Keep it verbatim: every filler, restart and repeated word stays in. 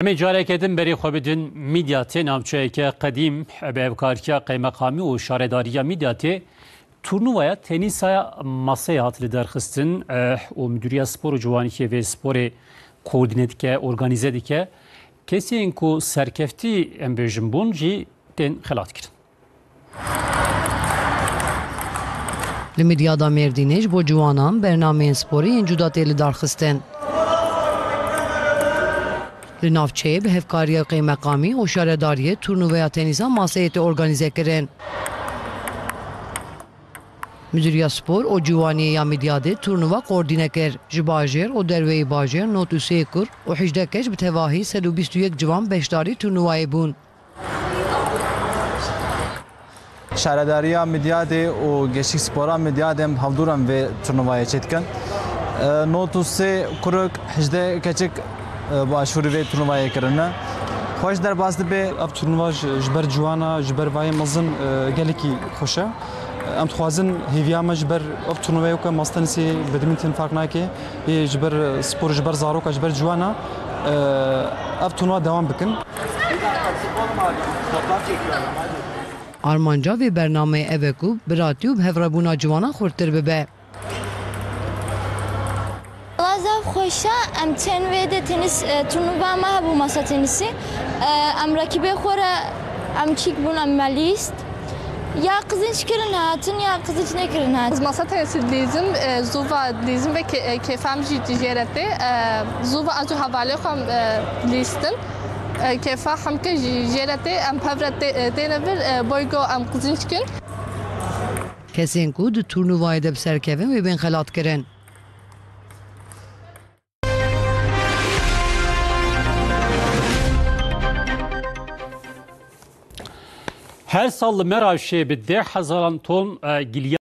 Em ê careke din berê xwe bidin Midyatê, navçeyeke qedîm. Bi hevkariya qeymeqamî û şaredariya Midyatê turnuvaya tenîsa maseyê hat lidarxistin, eh, û Midûriya Spor û Ciwanî yê vê sporê koordîne dike, organîze dike. Kesên ku serkeftî, em bêjin, bûn jî tên xelatkirin. Li Midyada Mêrdînê ji bo ciwanan bernameyên sporê yên cuda tê lidarxistin. Li navçeyê bi hevkariya qeymeqamî û şaredariyê turnuveya tenîsa maseyê tê organîze kirin. Midûriya Spor û Ciwaniyê ya Midyadê turnuva koordîne kir. Ji bajêr û derveyî bajêr nod û sê kur û hejdeh keç bi tevahî sed û bîst û yek ciwan beşdarî turnuvayê bûn. Şaredariya Midyadê û Gençlik Spora Midyadê em hevdû re em vê turnuvayê çêdikin. E, nod û sê kuruk, hejdeh keçik, e, başvurî vê turnuvayê kirine. Xweş derbas dibe. Ev turnuva ji, ji ber ciwana, ji ber vayê mezin, e, gelekî xweş e. Em dixwazin hêviya me ji ber ev turnuvayê weke masa tenisê, badminton fark nake. Ê ji ber spor, ji ber zaroka, ji ber ciwana, e, ev turnuva dewam bikin. Armanca vê bernameyê ev e ku biratî û bi hevrebûna ciwanan xurttir bibe. Wela zaf xweş e. Em çend vê de tenîs, e, turnuva me hebû masa tenîsî. E, em rekîbê xwe re em çîk bûn, em me lîst. Ya qizînç kirin hatin, ya qizînç nekirin hatin. Masa tenîsî dilîzim, e, zûva dilîzim ve ke-, e, kêfa min jî jê re tê. E, zûva ez û hevalê xwe em, e, lîstin. E, kêfa hemke jî jê re tê, em pevre tê-, e, têne vir, e, boy go em qizînç kin. Kesên ku di turnuvayê de bi ser kevin wê bên xelatkirin. Her sal li Merawşê bi deh hezaran ton, e, gilya